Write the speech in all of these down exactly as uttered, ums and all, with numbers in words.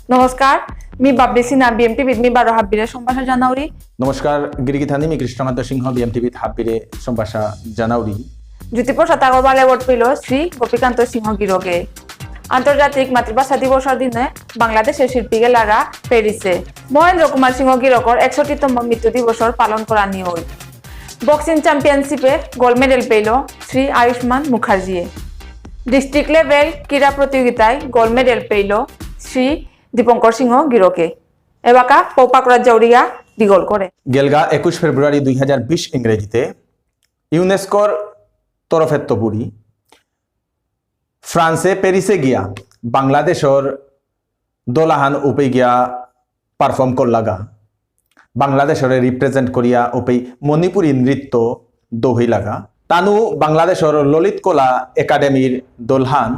নমস্কার, মি বাবলি সিনহা, বিএম টিভিত মি বারো হাব্বিরে সম্ভাষা জানাউরি। নমস্কার, গিরিগিথানি মি কৃষ্ণকান্ত সিংহ, বিএম টিভিত হাব্বিরে সম্ভাষা জানাউরি। জ্যোতিপ্রসাদ আগরওয়াল award পেল শ্রী গোপীকান্ত সিংহ গিরকে। আন্তর্জাতিক মাতৃভাষা দিবসর দিনে বাংলাদেশের শিল্পী গেলাগা প্যারিসে। মহেন্দ্র কুমার সিংহ গিরকর একষট্টিতম মৃত্যু দিবসর পালন করানি হইল। বক্সিং চ্যাম্পিয়নশিপে গোল্ড মেডেল পেল শ্রী আয়ুষ্মান মুখার্জিয়ে। ডিস্ট্রিক্ট লেভেল ক্রীড়া প্রতিযোগিতায় গোল্ড মেডেল পেল শ্রী দীপঙ্কর সিংহ গিরকে। এবাকা পৌপাকরা জৌরিয়া দিগল করে। গেলগা একুশ ফেব্রুয়ারি দুই হাজার বিশ ইংরেজিতে ইউনেস্কোর তরফেত্ত পুরি ফ্রান্সে প্যারিসে গিয়া বাংলাদেশর দলাহান উপে গিয়া পারফর্ম করলাগা। বাংলাদেশরে রিপ্রেজেন্ট করিয়া উপে মণিপুরী নৃত্য দোহিলাগা। তানু বাংলাদেশর ললিত কলা একাডেমির দলহান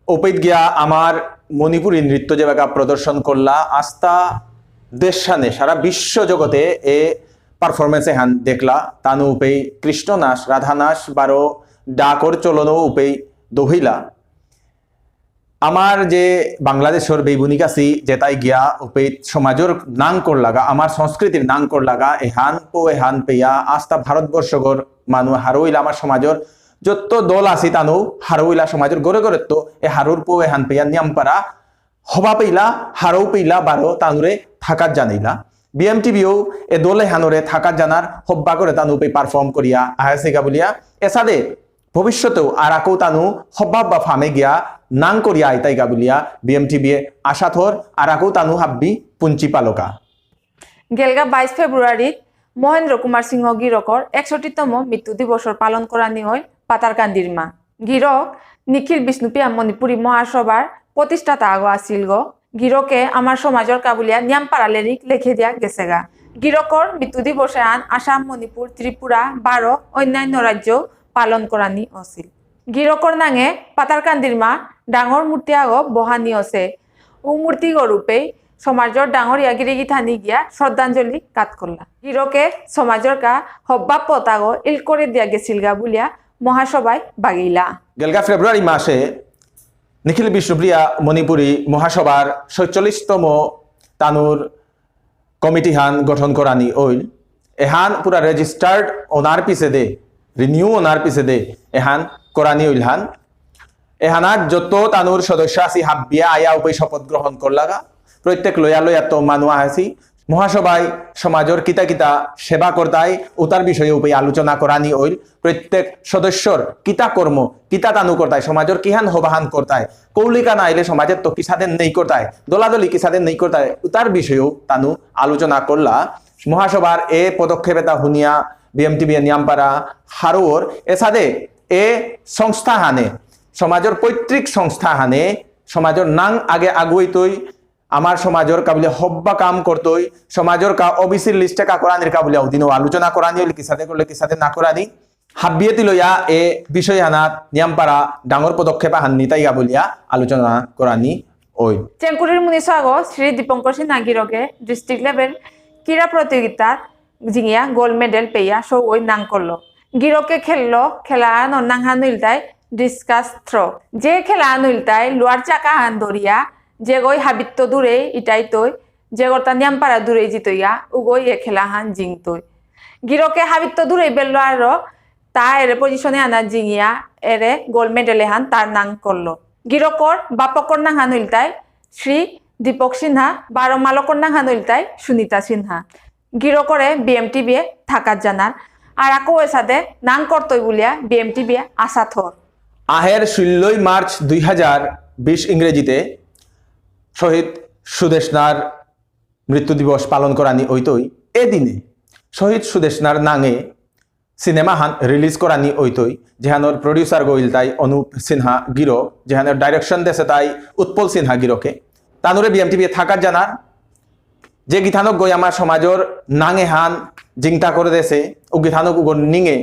উপেত গিয়া আমার মণিপুরী নৃত্য যেবাকা প্রদর্শন করলা, আস্তা দেশানে সারা বিশ্ব জগতে এ পারফরমেন্স এহান দেখলা। তানু উপে কৃষ্ণ নাচ, রাধা নাচ, বারো ডাকর চলনও উপে দোহিলা। আমার যে বাংলাদেশর বেইবুনি কাছি যেতাই গিয়া উপে সমাজর নাং করলাগা, আমার সংস্কৃতির নাং করলাগা, এহান পো এহান পেয়া আস্তা ভারতবর্ষগর মানু হারৌইলা, আমার সমাজর যত দল আছি তানু হারৌইলা, সমাজর গরে গরে তো এ হারৌর পো এহান পেয়া নিয়ামপারা হবা পেইলা, হারৌ পেইলা বারো তানুরে থাকাত জানাইলা। বিএমটিভিও এ দলে হানুরে থাকাত জানার হব্বা করে তানু পে পারফর্ম করিয়া আহেসেগা বুলিয়া এসাদে ভবিষ্যতেও আরাকৌ তানু হব্বা হব্বা ফামে গিয়া নাং করিয়া আইতাইগা বুলিয়া বিএমটিভিয়ে আশা থর। আরাকৌ তানু হাব্বি পুঞ্চি পালকা। গেলগা বাইশ ফেব্রুয়ারিত মহেন্দ্র কুমার সিংহ গিরকর একষট্টিতম মৃত্যু দিবসর পালন করানি হইল পাতারকান্দির মা। গিরক নিখিল বিষ্ণুপ্রিয়া মণিপুরী মহাসভার প্রতিষ্ঠাতা আগো আছিল গো। গিরকে আমার সমাজর কাবুলিয়া নিয়াম পারা লেরিক লেখে দিয়া গেছেগা। গিরকর মৃত্যু দিবসে আন আসাম, মণিপুর, ত্রিপুরা, বারো অন্যান্য রাজ্য পালন করানি অছিল। গিরকর নাঙে পাতারকান্দির মা ডাঙর মূর্তি আগো বহানি অসে। উ মূর্তি গরূপেই সমাজর ডাঙর ইয়াগিরি গিথানি গিয়া শ্রদ্ধাঞ্জলি কাত করলা। গিরকে সমাজর কা হব্বা পথ আগো ইল করে দিয়া গেছিলগা বুলিয়া মহাসভায় বাগিলা। গেলগা ফেব্রুয়ারি মাসে নিখিল বিষ্ণুপ্রিয়া মণিপুরী মহাসভার ছয়চল্লিশতম তানুর কমিটি হান গঠন করানি অইল। এহান পুরা রেজিস্টার্ড অনার পিছেদে, রিনিউ অনার পিছেদে এহান করানি অইল হান। এহানাত যত তানুর সদস্য আছি হাব্বিয়া আয়া উপে শপথ গ্রহণ করলাগা। প্রত্যেক লয়া লয়া তো মানু আছি। মহাসভায় সমাজর কিতা কিতা সেবা করতাই উতার বিষয়ে উপে আলোচনা করানি অইল। প্রত্যেক সদস্যর কিতা কর্ম, কিতা তানু করতাই, সমাজর কিহান হবাহান করতাই, কৌলিকা না আইলে সমাজের তো কিসাদে নেই করতাই, দলাদলি কিসাদে নেই করতাই, উতার বিষয়েও তানু আলোচনা করলা। মহাসভার এ পদক্ষেপ এটা শুনিয়া বিএমটিভি নিয়ামপারা হারৌর এসাদে এ সংস্থা হানে, সমাজর পৈতৃক সংস্থা হানে, সমাজর নাং আগে আগুইতই, আমার সমাজর কাবুলিয়া হব্বা কাম করতই, সমাজর কা ওবিসি লিস্টে কা করানির কাবুলিয়া উদিনও আলোচনা করানি অইল, কিসাদে করলে কিসাদে না করানি। হাব্বিয়ে তিলয়া এ বিষয় হানাত নিয়ামপারা ডাঙর পদক্ষেপ আহান নিতাইগা বুলিয়া আলোচনা করানি অইল। চেংকুরির মুনিসো আগো শ্রী দীপঙ্কর সিনহা গিরকে ডিস্ট্রিক্ট লেভেল ক্রীড়া প্রতিযোগিতাত জিঙিয়া গোল্ড মেডেল পেয়া সৌ ওই নাং করলো। গিরকে খেললো খেলা আনর নাংহান ইলতাই ডিসকাস থ্রো। যে খেলা আন ইলতাই লোয়ার চাকা হান ধরিয়া যেগই হাবিত্ত দূরে ইটাইতই, যেগরতা নিয়ামপারা দূরে জিতইয়া উগই এ খেলা হান জিংতই। গিরকে হাবিত্ত দূরে বেললো আরো তা এরে পজিশনে আনা জিঙিয়া এরে গোল্ড মেডেল এহান তার নাং করলো। গিরকর বাপকর নাংহান ইলতাই শ্রী দীপক সিনহা, বারো মালকর নাংহান ইলতাই সুনিতা সিনহা। গিরকরে বিএমটিভিয়ে থাকাত জানার। আর আকো এসাদে নাং করতই বুলিয়া বিএমটিভিয়ে আশা থর। আহের ষোলোই মার্চ দুই হাজার বিশ ইংরেজিতে শহীদ সুদেষ্ণার মৃত্যু দিবস পালন করানি অইতই। এদিনে শহীদ সুদেষ্ণার নাঙে সিনেমা হান রিলিজ করানি অইতই, যেহানোর প্রডিউসার গো ইলতাই অনুপ সিনহা গিরক, যেহানোর ডাইরেকশন দেসে তাই উৎপল সিনহা গিরকে। তানুরে বিএমটিভি থাকাত জানার। যে গিথানক গই আমার সমাজর নাঙে হান জিংতা করে দেসে, ও গিথানক উগর নিঙে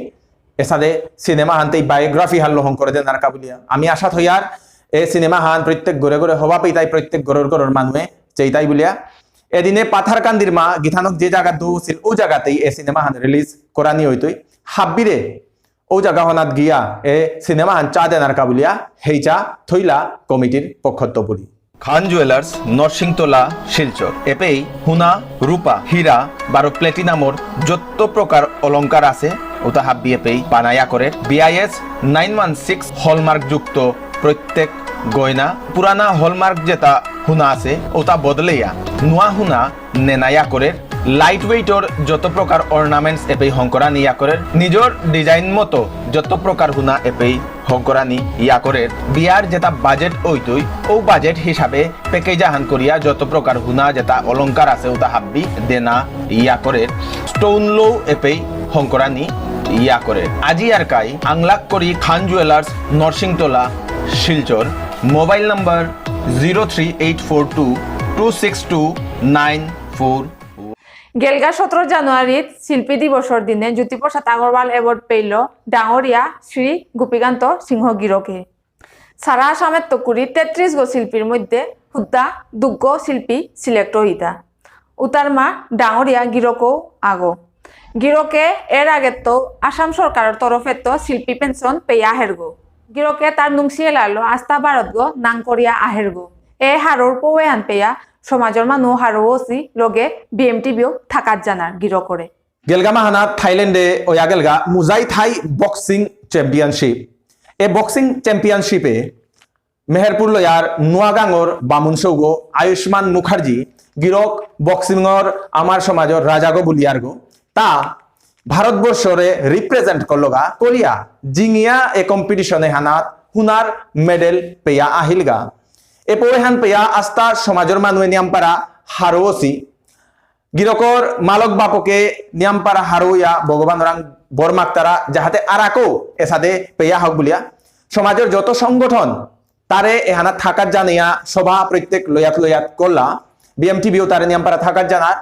এসাদে সিনেমা হানতেই বায়োগ্রাফি হান লহং করে দেনার কাবুলিয়া। আমি আশা থইয়ার এ সিনেমা হান প্রত্যেক ঘরে ঘরে হবা পেইতাই, প্রত্যেক ঘরর ঘরর মানুয়ে চেইতাই বুলিয়া। এদিনে পাথারকান্দির মা গিথানক যে জায়গা দৌছিল, ও জায়গাতেই এ সিনেমা হান রিলিজ করানি অইতই। হাব্বিরে ও জায়গা হনাত গিয়া এ সিনেমা হান চা দেনার কাবুলিয়া হেইচা থইলা কমিটির পক্ষত্ত পুরি। খান জুয়েলার্স, নরসিংতলা, শিলচর। এপেই হুনা, রূপা, হীরা, বারো প্লেটিনামর যত প্রকার অলংকার আছে, ওটা হাব্বি এপেই বানায়া করে। BIS nine one six hallmark যুক্ত প্রত্যেক গয়না, পুরানা হলমার্ক যেটা হুনা আছে, ওটা বদলেয়া নোয়া হুনা নেনায়া করে। লাইট ওয়েটর যত প্রকার অর্নামেন্টস এপেই হংকরানি ইয়া করে, নিজর ডিজাইন মতো যত প্রকার হুনা এপেই হংকরানি ইয়া করে। বিয়ার যেটা বাজেট ওইতই, ও বাজেট হিসাবে প্যাকেজ আহান করিয়া যত প্রকার হুনা যেটা অলংকার আছে, ওটা হাব্বি দেনা ইয়া করে। স্টোন লো এপেই হংকরানি ইয়া করে। আজি আর কাই আংলাক করি Khan jewellers, Narsingtola, Silchar. Mobile number zero three eight four two two six two nine four. গেলগা সতেরো জানুয়ারিত শিল্পী দিবসর দিনে জ্যোতিপ্রসাদ আগরওয়াল অ্যাওয়ার্ড পেইল ডাঙরিয়া শ্রী গোপীকান্ত সিংহ গিরকে। সারা আসামের তকুরি তেত্রিশ গো শিল্পীর মধ্যে হুদ্দা দুগ্গ শিল্পী সিলেক্ট হইতা। উতার মা ডাঙরিয়া গিরকও আগো। গিরকে এর আগে তো আসাম সরকারের তরফে তো শিল্পী পেনশন পেয়া হেরগো। গিরকে তার নুংসি এলালো আস্তা ভারত গো নাং করিয়া আহেরগো। এ হারোর পৌয়ে হান পেয়া সমাজর মানু হারো ওসি লগে বিএমটিভিও থাকাত জানার গিরকরে। গেলগা মাহানা থাইল্যান্ডে ওয়া গেলগা মুজাই থাই বক্সিং চ্যাম্পিয়নশিপ। এ বক্সিং চ্যাম্পিয়নশিপে মেহেরপুর লয়ার নোয়াগাঙর বামুন সৌগ আয়ুষ্মান মুখার্জি গিরক বক্সিংর আমার সমাজর রাজাগো বুলিয়ারগো। তা ভারতবর্ষরে রিপ্রেজেন্ট করলগা করিয়া জিঙিয়া এ কম্পিটিশনে হানাত হুনার মেডেল পেয়া আহিলগা। এ পৌহান পেয়া আস্তা সমাজর মানুয়ে নিয়ামপারা হারোসি। গিরকর মালক বাপকে নিয়ামপারা হারৌয়া ভগবান রাং বর মাগতারা যাহাতে আরাকো এসাদে পেয়া হক বুলিয়া। সমাজর যত সংগঠন তারে এহানা থাকাত জানিয়া সভা প্রত্যেক লয়াত লয়াত করলা। বিএমটিভিও তারে নিয়ামপারা থাকাত জানার।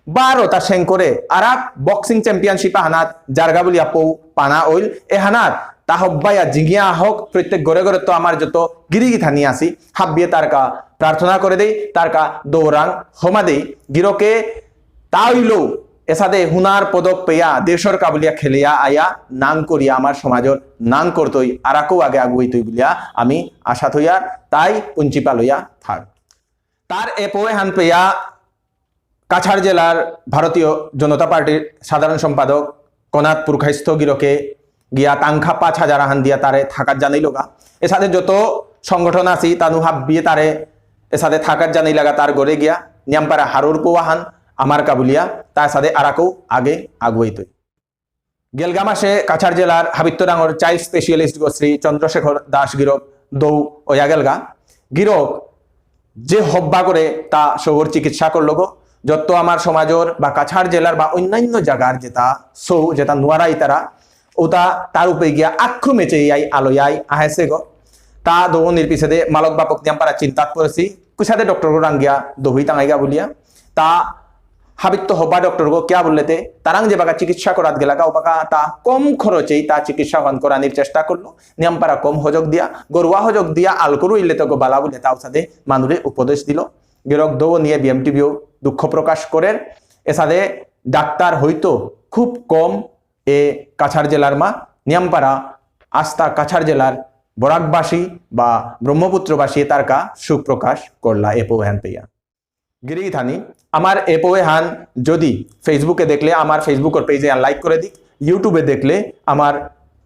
বারো তা সেং করে আরাক বক্সিং চ্যাম্পিয়নশিপ আহানাত জারগা বুলিয়া পৌ পানা অইল। এহানাত তা হব্বাইয়া জিঙিয়া হক প্রত্যেক ঘরে ঘরে তো আমার যত গিরিগিথানি আসি হাব্বিয়ে তারকা প্রার্থনা করে দেই, তারকা দৌরাং হমা দেই। গিরকে তা হইল এসাদে হুনার পদক পেয়া দেশর কাবুলিয়া খেলিয়া আয়া নাং করিয়া আমার সমাজর নাং করতই আরাকো আগে আগুইতই বুলিয়া আমি আশা থইয়ার তাই পুঞ্চিপা লইয়া থাক। তার এ পৌহান পেয়া কাছাড় জেলার ভারতীয় জনতা পার্টির সাধারণ সম্পাদক কনাদ পুরকায়স্থ গিরকে গিয়া তাংখা পাঁচ হাজার আহান দিয়া তারে থাকাত জানাইলগা। এসাদে যত সংগঠন আছি তানু হাব্বিয়ে তারে এসাদে থাকাত জানাইলাগা তার ঘরে গিয়া নিয়ামপারা হারুর পৌহান আমার কাবুলিয়া তার সাথে আরাকো আগে আগুয়াইতই। গেলগা মাসে কাছাড় জেলার হাবিত্তরাঙর চাইল্ড স্পেশালিস্ট গো শ্রী চন্দ্রশেখর দাস গিরক দৌ ওয়া গেলগা। গিরক যে হব্বা করে তা সৌর চিকিৎসা করল গো। যত আমার সমাজর বা কাছাড় জেলার বা অন্যান্য জায়গার যেটা সৌ যেটা নোয়ারাই তারা ওটা তার উপরে গিয়া আক্ষু মেচে ইয়াই আলো ইয়াই আহেসে গো। তা দৌনির পিছেদে মালক বাপক নিয়াম পারা চিন্তাত পড়েছি। কুসাদে ডক্টর গো রাঙ্গিয়া দহি টাঙাইগা বুলিয়া। তা হাবিত্ত হবা ডক্টর গো কিয়া বললেতে তারাং যে বাকা চিকিৎসা করাত গেলাগা ও বাকা তা কম খরচেই তা চিকিৎসা হন করানির চেষ্টা করলো। নিয়াম পারা কম হজক দিয়া, গরুয়া হজক দিয়া আলকরু ইলে তো গো বালা বুলে তা উসাদে মানুরে উপদেশ দিল। গিরক দৌ নিয়ে বিএমটিভিও দুঃখ প্রকাশ করের। এসাদে ডাক্তার হয়তো খুব কম এ কাছাড় জেলার মা নিয়াম পারা আস্তা কাছাড় জেলার বরাকবাসী বা ব্রহ্মপুত্রবাসী তারকা সুখ প্রকাশ করলা এ পৌহান পেয়া। গিরি থানি, আমার এ পৌহান যদি Facebookএ দেখলে আমার Facebookর পেজে লাইক করে দিক, YouTubeএ দেখলে আমার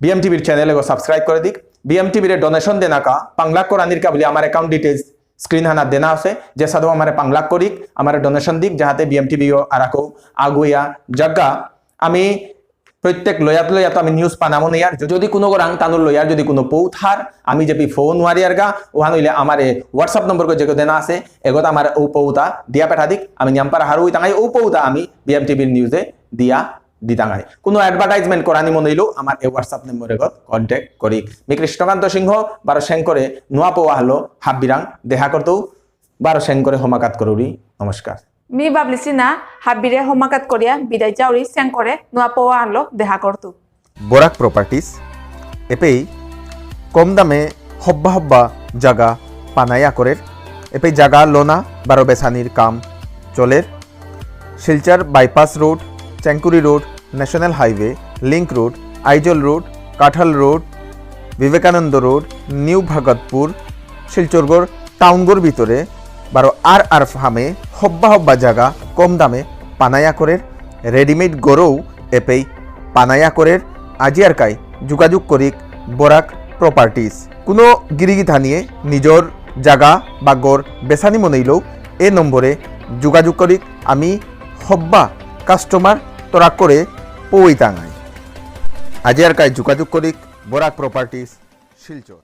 বিএমটিভির চ্যানেলে সাবস্ক্রাইব করে দিক। বিএমটিভিরে ডোনেশন দেনাকা পাংলাক করানির কা বুলে আমার অ্যাকাউন্ট ডিটেলস স্ক্রিন হানাত দেনা আছে, যে সাধু আমারে পাংলাক করিক, আমারে ডোনেশন দিক, যাহাতে বিএমটিভিও আরাকো আগুয়া জাগা। আমি প্রত্যেক লয়াত লয়াত আমি নিউজ পানামো নেই। আর যদি কোনো গরাং তানুর লয়ার যদি কোনো পৌ থার, আমি যেপি ফোন ওয়ারিয়ার গা, ওহান হইলে আমার এ WhatsApp নম্বর গো যেগো দেনা আছে, এগত আমার ও পৌতা দিয়া পেঠা দিক, আমি নিয়াম পারা হারুই তাঙাই ও পৌতা আমি বিএমটিভির নিউজে দিয়া দিতাঙাই। কোনো অ্যাডভার্টাইজমেন্ট করানি মনে হইলেও আমার এ WhatsApp নম্বর এগত কন্ট্যাক্ট করি। মি কৃষ্ণকান্ত সিংহ, বারো সেং করে নোয়া পৌ আহলো হাব্বিরাং দেহা করতৌ, বারো সেং করে হমাকাত করুরি। নমস্কার। মি বাবলি সিনহা, হাব্বিরে হমাকাত করিয়া বিদায় চাউরি। সেং করে নোয়া পৌ আহলো দেহা করতৌ। বরাক প্রপার্টিজ, এপেই কম দামে হব্বা হব্বা জাগা পানাই আকরের। এপেই জাগা লোনা বারো বেসানির কাম চলের। Silchar bypass road, Chengkuri road, national highway, link road, Aizawl road, Kathal road, Vivekananda road, new Bhagatpur, শিলচরগর টাউনগর ভিতরে বারো আর আর ফামে হব্বা হব্বা জাগা কম দামে পানায়া করের, রেডিমেড গরৌ এপেই পানায়া করের, আজি আর কাই যোগাযোগ করিক বরাক প্রপার্টিজ। কোনো গিরিগিথানিয়ে নিজর জাগা বা গর বেসানি মনেইলেও এ নম্বরে যোগাযোগ করিক, আমি হব্বা কাস্টমার তরাক করে পৌই তাঙাই। আজি আর কাই যোগাযোগ করিক বরাক প্রপার্টিজ, শিলচর।